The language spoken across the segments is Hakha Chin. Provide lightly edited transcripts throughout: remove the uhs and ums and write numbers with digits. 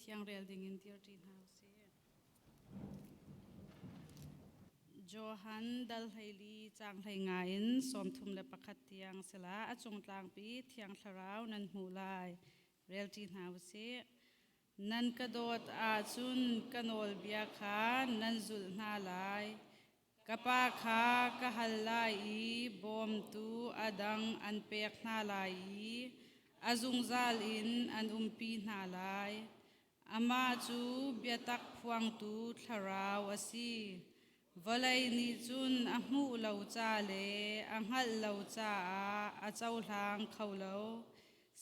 Cathiang rel dingin dirṭi hna usih. Johan dal 14 caang 15 in 31 tiang sila a cung tlangpi Thiang Thlarau nan hmuh lai. Relṭi hna usih. Nan ka dawt ahcun ka nawlbia kha nan zulh hna lai. Ka Pa kha ka hal lai i bawmtu a dang an pek hna lai i a zungzal in an umpi hna lai. Amah cu biatak phuangtu Thlarau a si. Vawlei nih cun a hmuh lo ca le a hngalh lo caah a cohlang kho lo.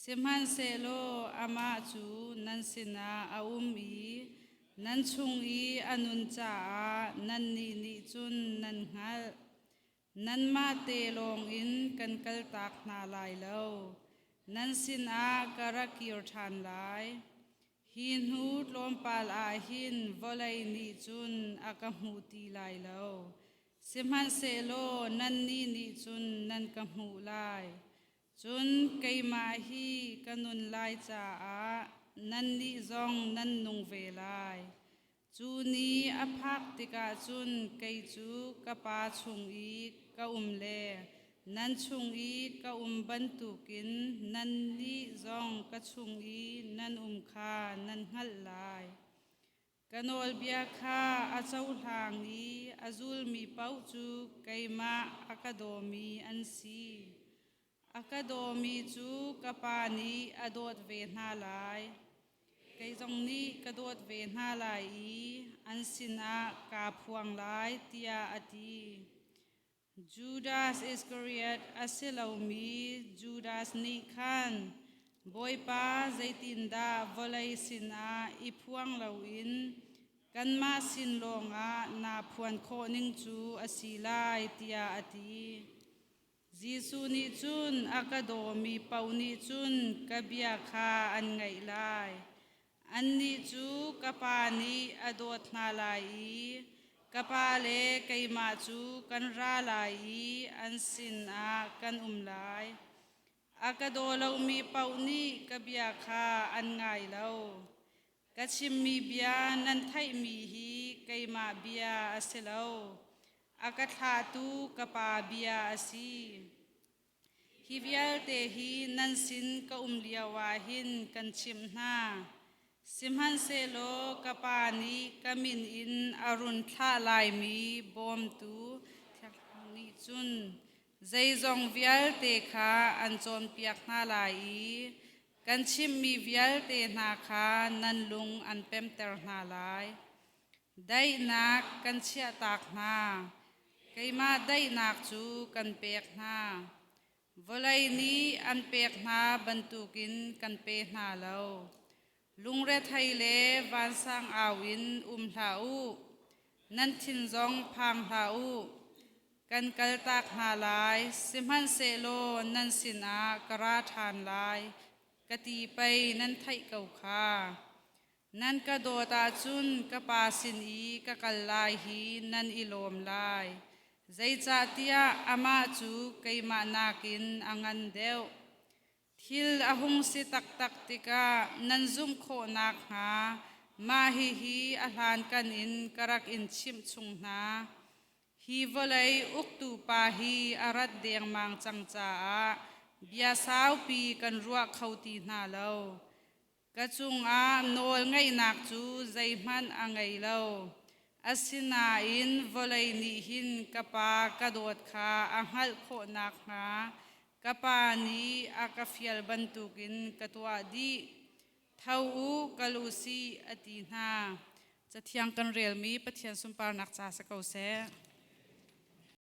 Sihmanhsehlaw amah cu nan sinah a um i nan chung i a nun caah nannih nih cun nan hngalh. Nanmah te lawngin kan kaltak hna lai lo, nan sinah ka ra kir ṭhan lai. Hi hnu tlawmpal ah hin vawlei nih cun a ka hmu ti lai lo, sihmanhsehlaw nannih nih cun nan ka hmuh lai. Cun keimah hi ka nun lai caah nannih zong nan nung ve lai. Cu ni a phak tikah cun kei cu ka Pa chung i ka um le nan chung i ka um bantukin nannih zong ka chung i nan um kha nan hngalh lai. Ka nawlbia kha a cohlang i a zulmi paoh cu keimah a ka dawmi an si. A ka dawmi cu ka Pa nih a dawt ve hna lai. Kei zong nih ka dawt ve hna lai i an sinah kaa phuang lai, tiah a ti. Judas Iskariot a si lomi Judas nih khan, Bawipa, zeitindah vawlei sinah i phuang loin kanmah sin lawngah naa phuan khawh ning cu a si lai, tiah a ti. Jesuh nih cun, A ka dawmi paoh nih cun ka bia kha an ngaih lai. Annih cu ka Pa nih a dawt hna lai i ka Pa le keimah cu kan ra lai i an sinah kan um lai. A ka daw lomi paoh nih ka bia kha an ngai lo. Ka chimmi bia nan theihmi hi keimah bia a si lo, a ka thlahtu ka Pa bia a si. Hi vialte hi nan sin ka um lioah hin kan chimh hna. Sihmanhsehlaw ka Pa nih ka min in a run thlah laimi bawmtu Thiang nih cun zeizong vialte kha an cawnpiak hna lai i kan chimhmi vialte hna kha nan lung an pemter hna lai. Daihnak kan chiahtak hna. Keimah daihnak cu kan pek hna. Vawlei nih an pek hna bantukin kan pe hna lo. Lungrethei le vansang au in um hlah u. Nan thin zong phang hlah u. Kan kaltak hna lai, sihmanhsehlaw nan sinah ka ra ṭhan lai, ka ti pei nan theih ko kha. Nan ka dawt ahcun ka Pa sin i ka kal lai hi nan i lawm lai. Zeicahtiah amah cu keimah nakin a ngan deuh. Thil a hung si taktak tikah nan zumh khawh nakhnga mah hihi a hlankan in ka rak in chimh chung hna. Hi vawlei uktu pa hi a rat dengmang cang caah bia saupi kan ruah kho ti hna lo. Ka cungah nawlngeihnak cu zeihmanh a ngei lo. Asinain vawlei nih hin ka Pa ka dawt kha a hngalh khawh nakhnga ka Pa nih a ka fial bantukin ka tuah dih. Tho u, kal u sih, a ti hna. Cathiang kan relmi Pathian sunparnak ca si ko seh.